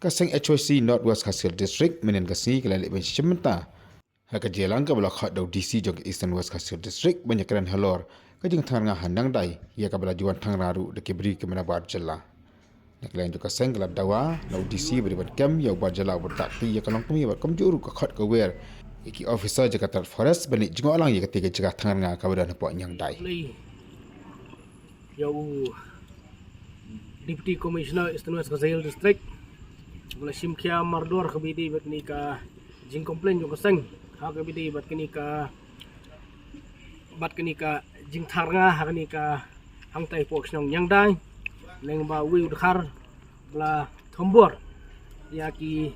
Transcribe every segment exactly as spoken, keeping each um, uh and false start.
Ka seng H Y C North West Khasi Hills District mynhynnin ka sngi ka la leit ban shim bynta ha ka jingïalang kaba la khot da u D C jong ka Eastern West Khasi Hills District ban ïakren halor ka jingthangrnga ha Nongdai, ïa kaba la ju wan thangrnga ruh da ki briew ki mynta bar jylla. Na ka liang jong ka seng ka la dawa na u D C ba dei ban kem ïa u bar jylla uba rta kti ïa ka longkmie bad kumjuh ruh ka khot ka wer ïa ki officer jong ka tnat forest ban leit jngoh lang ïa katei ka jaka thangrnga kaba don hapoh Nongdai. Ïa u Deputy Commissioner Eastern West Khasi Hills District ba la shim khia mardor ha kaba ïadei bad kane ka jingcomplain jong ka seng ha kaba ïadei bad kane ka, bad kane ka jingthangrnga ha kane ka, hangtai hapoh shnong Nongdai. Lyngba uwei u dkhar ba la thombor ïa ki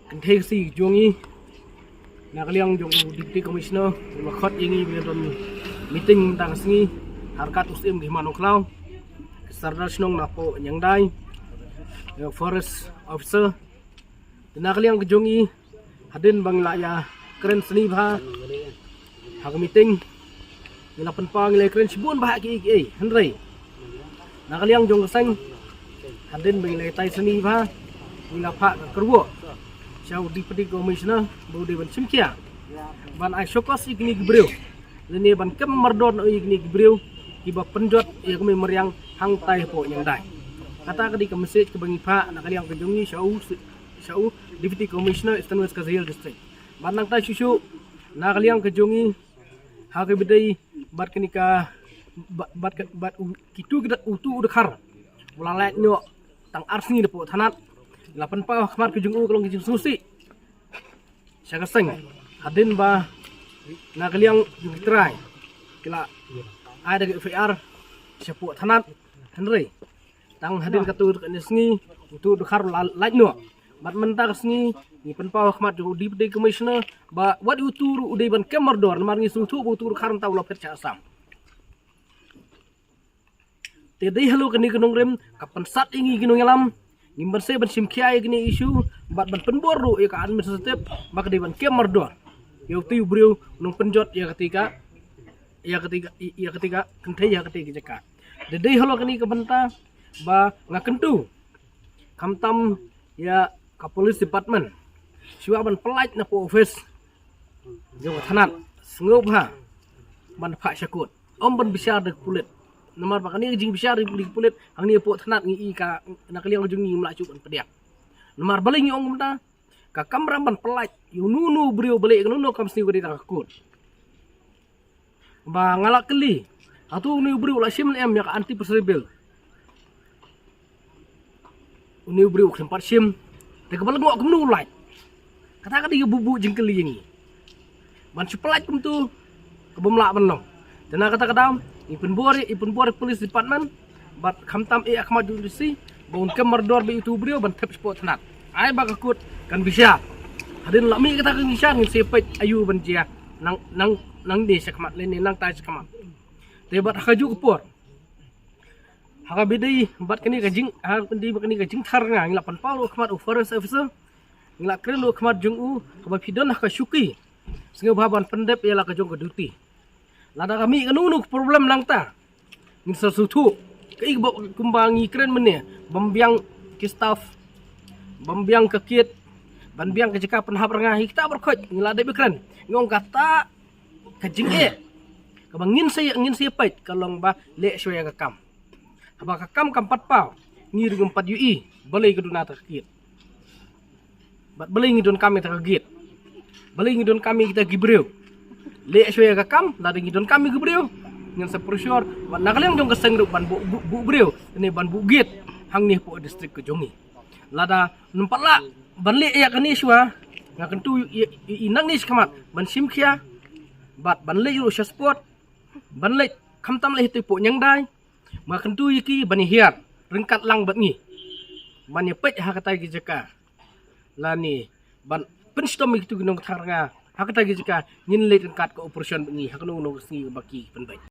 kynthei Khasi jong ngi. Na ka liang jong u Deputy Commissioner u la khot ïa ngi ba ngin don meeting mynta ka sngi ha ryngkat u Syiem ki Hima Nongkhlaw, ki Sordar shnong napoh Nongdai, ïa u forest officer. Te na ka liang ka jong ngi, hadien ba ngi la ïakren sani bha ha ka meeting, ngi la pynpaw, ngi la ïakren shibun bha kiei kiei, hynrei na ka liang jong ka seng, hadien ba ngi la ïatai sani bha, ngi la phah ka kyrwoh sha u Deputy Commissioner ba u dei ban shim khia ban ai show cause ïa kine ki briew, lane ban kem mardor noh ïa kine ki briew kiba pynjot ïa ka mei mariang hangtai hapoh Nongdai. Kata ka dei ka message kaba ngi phah na ka liang ka jong ngi sha u, sha u Deputy Commissioner Eastern West Khasi Hills District. Bad nangta shuh shuh na ka liang ka jong ngi ha kaba ïadei bad kane ka, ba-, bad ka, bad u, kitu ki da, utu u dkhar ba la lait noh tang ar sngi napoh thanat, la pynpaw ha khmat ka jong u ka long ka jingsngewsih sha ka seng, hadien ba na ka liang jong ki trai ki la ai da ka F I R shapoh thanat, hynrei tang hadien katto katne sngi utu u dkhar u la lait noh. Bad mynta ka sngi ngi pynpaw ha khmat jong u Deputy Commissioner ba wat utu ruh u dei ban kem mardor, namar ngi sngewthuh ba utu u dkhar mynta u la phet sha Assam. Te dei halor kane ka nongrim ka pynsat ïa ngi ki nongïalam, ngim banse ban shim khia ïa kane issue bad ban pynbor ruh ïa ka administrative ba ka dei ban kem mardor ïa utu u briew u nongpynjot ïa katei ka, ïa katei ka, ïa katei ka kynthei ha katei ka jaka. Te dei halor kane ka bynta ba nga kyntu khamtam ïa ka police department, shuwa ban pyllait napoh office jong ka thanat, sngewbha ban phah sha court, ym ban bishar da ki pulit. Namar ba kane ka jingbishar da ki pulit hangne hapoh thanat ngi i ka, na ka liang jong ngi ngim lah shuh ban pdiang. Namar balei ngi ong kumta? Ka kamram ban pyllait ïa uno uno u briew, balei kano kano kam sniew ka dei tang ka court. Ba nga la kylli, hato une u briew u la shim ne em ïa ka anti perjury bill? Une u briew u khlem pat shim. Te kaba lyngngoh kumno u lait? Kata ka dei ka buh buh jingkylli ïa ngi. Ban shu pyllait kumto ka bym lah ban long. Te na kata ka daw ngi pynbor, ngi pynbor ïa police department bad khamtam eh ha khmat jong u D C ba un kem mardor bad utu u briew ban thep shapoh thanat. Ai ba ka court kan bishar. Hadien la mih kata ka bishar ngin sa peit aïu ban jia nang, nang, nangne sha khmat lane nangtai sha khmat. Te bad ha kajuh ka por, ha kaba ïadei bad kane ka jing, ha kaba ïadei bad kane ka jingthangrnga, ngi la pynpaw ruh ha khmat u forest officer, ngi la kren ruh ha khmat jong u, kaba phi don ha ka shuki, sngewbha ban pyndep ïa la ka jong ka duty. Lada ka mih kano kano ka problem nangta, ngin sa sngewthuh. Kaei kaba kumba ngi kren mynne, ban biang ki staff, ban biang ka kit, ban biang ka jaka pynhap rnga, hi kita baroh khoit ngi la dep ïakren. Ngi ong kata ka jingeh kaba ngin sa, ngin sa peit ka long ba leh shuwa ïa ka kam. Haba ka kam kam pat paw, ngi ruh ngim pat ïohi balei ka duna ta ka kit. Bad balei ngi donkam ïa ta ka gate? Balei ngi donkam ïa kita ki briew? Leh shuwa ïa ka kam, lada ngi donkam ïa ki briew, ngin sa pressure. Bad na ka liang jong ka seng ruh ban buh, buh, buh briew, ne ban buh gate hangne hapoh district ka jong ngi. Lada nym pat lah ban leh ïa kane shuwa, nga kyntu ïa, ïa, ïa nangne shakhmat ban shim khia bad ban leit ruh sha spot, ban leit khamtam leit hapoh Nongdai. Nga kyntu ïa ki ban ïa hiar ryngkat lang bad ngi ban ïa peit ha kata ki jaka, lane ban pynshitom ïa kitu ki nongthangrnga ha kata ki jaka. Ngin leit ryngkat ka operation bad ngi ha kano kano ka sngi ba ki pynbeit.